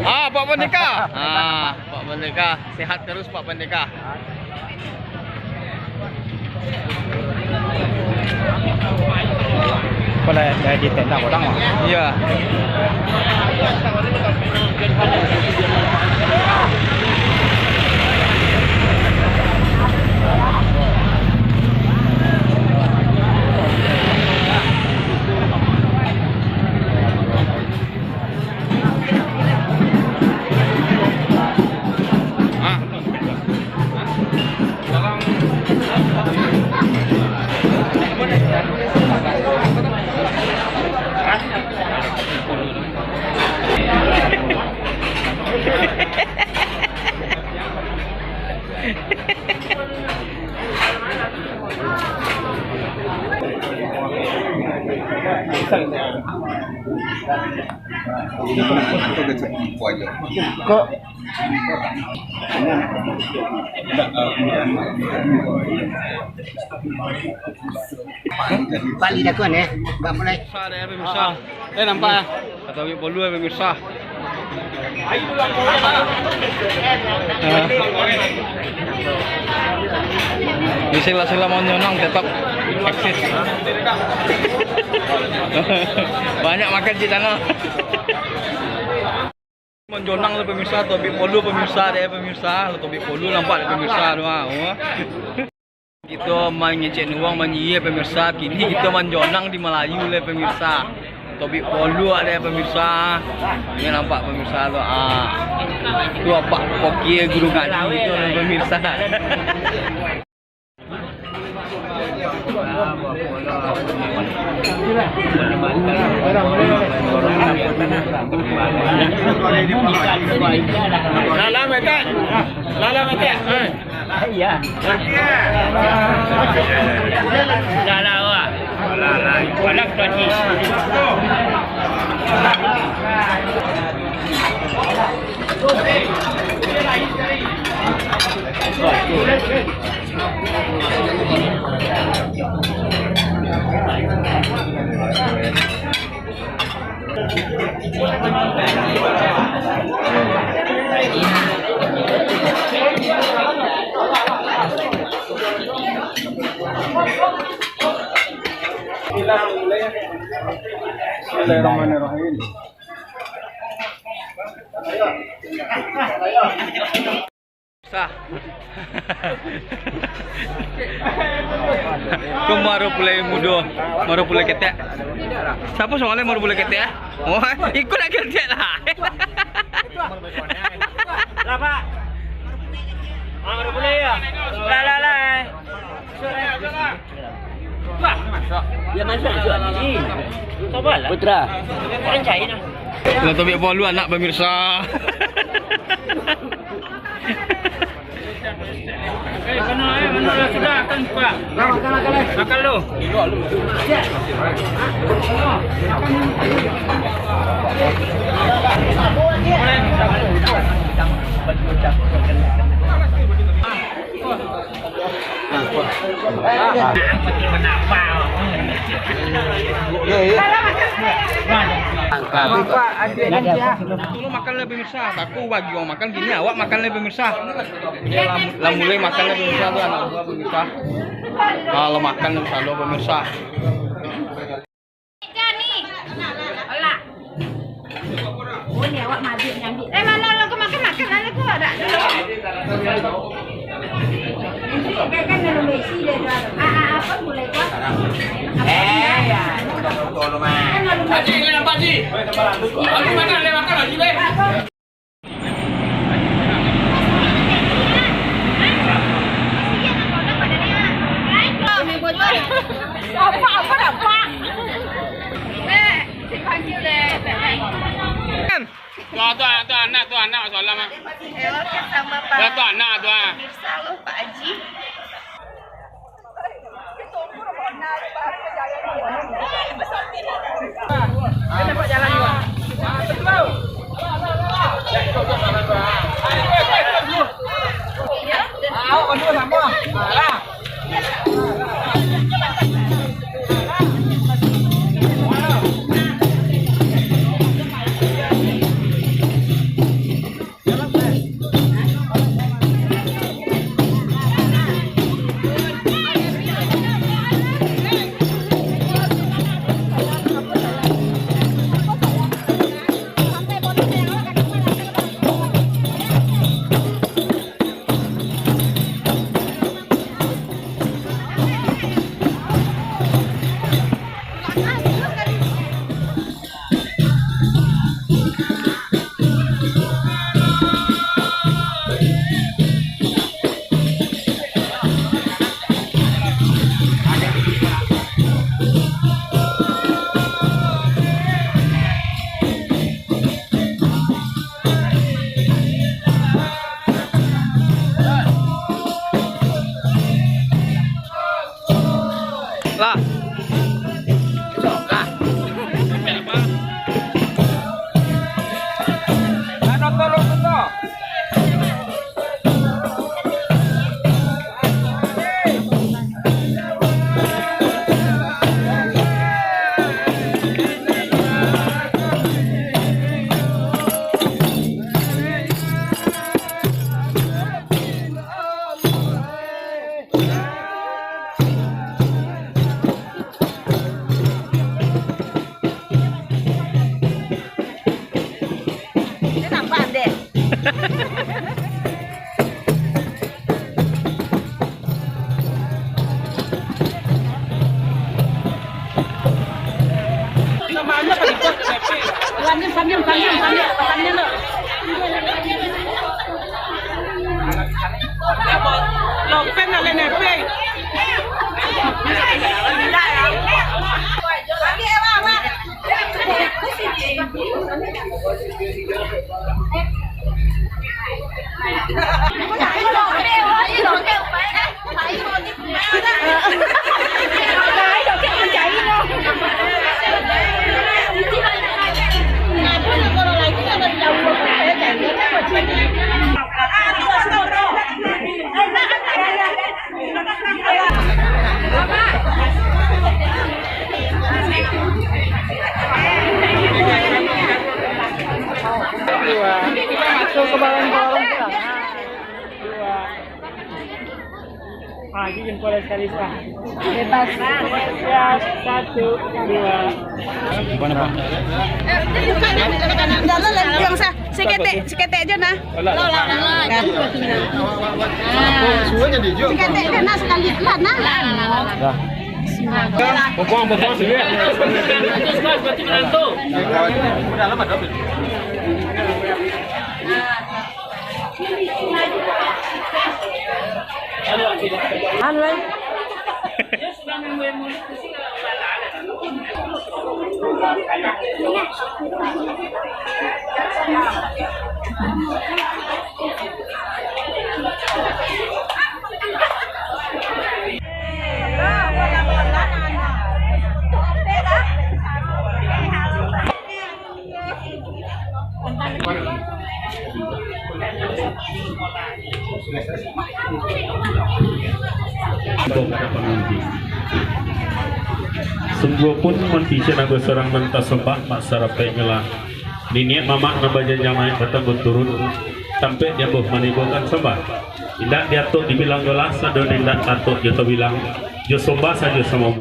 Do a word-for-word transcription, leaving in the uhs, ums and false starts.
Ah, Pak Pandeka. Ah, Pak Pandeka. Sehat terus, Pak Pandeka. Kalau dari tenda orang lah. Iya. Kok Bali dah kuan, eh. Bang mulai. Pemirsa, eh, pemirsa. Eh, nampak, eh? Atau big polu, eh, pemirsa. Eh. Di sela-sela manyonang tetap eksis. Banyak makan di sana. Manjonang tu pemirsa, tobik polu pemirsa, dek pemirsa, tobik polu nampak dek pemirsa tu, ah. Oh. Kito mangecek nuang manyie pemirsa, kini kito manjonang di Malayu le pemirsa. Tobik polu dek pemirsa. Ini nampak pemirsa tu, ah. Tu apak kokie guru ngaji tu pemirsa. Lalam etek. Lalam etek. Eh. Iya. Dah lah, wah. Alah, alah. Alah, kaki. Bismillahirrahmanirrahim. Sah. Ko maro pulai mudo, maro pulai ketek. Siapa soalnya maro pulai ketek, ah? Oh, ikut nak ketek lah. Lah, Pak. Ah, maro pulai ya. Lah, lah, lah. Ya, masuk, masuk. Ih, sabarlah. Putra. Orang cari nah. Lah, tobik polu anak pemirsa. Eh, kena, eh, kena lah sudah, kan, Pak. Makan lu. Tolong makan lah, pemirsa. Aku bagi orang makan, kini awak makan lah, pemirsa. Ini lah, lah mulai makan lah, pemirsa, tu anak buah, pemirsa. Kalau makan, insya Allah, pemirsa. Meja ni. Alah. Oh, ni awak mabik nyambik. Eh, mana lah kau makan, makan lah kau, ada. Kan, kan dalam besi dia tu. Ah, ah, apa mulai kau? Eh, ya. Kan dalam besi. Haji, ni nampak, Ji. Haji makan, dia makan, Haji, weh. Tu, tu, tu anak, tu anak, soalan mah. Yo, oke, sama, Pak. Tu, tu anak, tu, ah. Pemirsa lo, Pak Haji. Dia nampak deh. Sambil, sambil, sambil, sambil, sambil, sambil. Lopen nak nepe. Dua. Masuk ke bawah orang tu lah. Dua. Ah, ini jempol sekali, ah. Bebas. Ya, satu, dua. Dalam lagi, Bang, sah. Saketek, saketek aja nah. Lah, lah, lah, lah. Dah. Saketek aja nah, sekali lah nah. Dah. Popong, popong sikit. Anu, eh. Sungguahpun, mun kicek nan basorang nan tasambah, mak sarapaik nyolah. Niniak mamak nan bajanjang naik batanggo turun, tampek diambuah manibokan sambah. Indak diatok dibilang golah, sado indak tatok jo tabilang, jo sambah sajo samo.